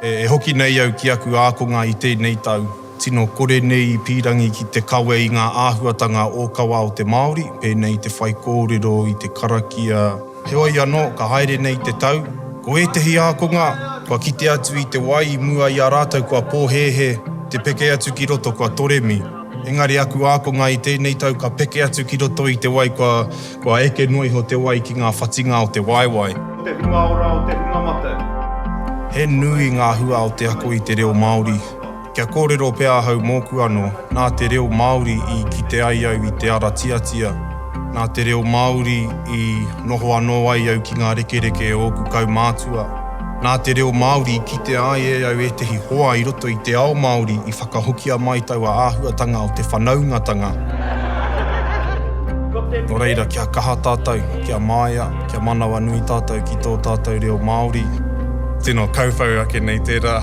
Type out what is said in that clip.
E hoki nei au ki aku ākonga i tēnei tau, tino kore nei i pīrangi ki te kawe i ngā āhuatanga ōkawa o te Māori, pēnei i te whaikōrero, i te karakia. Heoi anō, ka haere nei te tau, ko ētehi ākonga, kua kite atu i te wai i mua i a rātou kua pōhēhē, te peke atu ki roto kua toremi. Engari aku ākonga i tēnei tau ka peke atu ki roto i te wai kua Kua eke noa iho te wai ki ngā whatinga o te waewae. O te hunga ora, o te hunga mate. He nui ngā hua o te ako i te reo Māori. Kia kōrero pea ahau mōku anō, nā te reo Māori i kite ai au i te ara tiatia, nā te reo Māori i noho anō ai au ki ngā rekereke o ōku kaumātua, nā te reo Māori i kitea ai e au ētehi hoa i roto i te ao Māori i whakahokia mai taua āhuatanga o te whanaungatanga. Nō reira, kia kaha tātou, kia māia, kia manawanui tātou ki tō tātou reo Māori. Tino kauwhau ake nei tērā.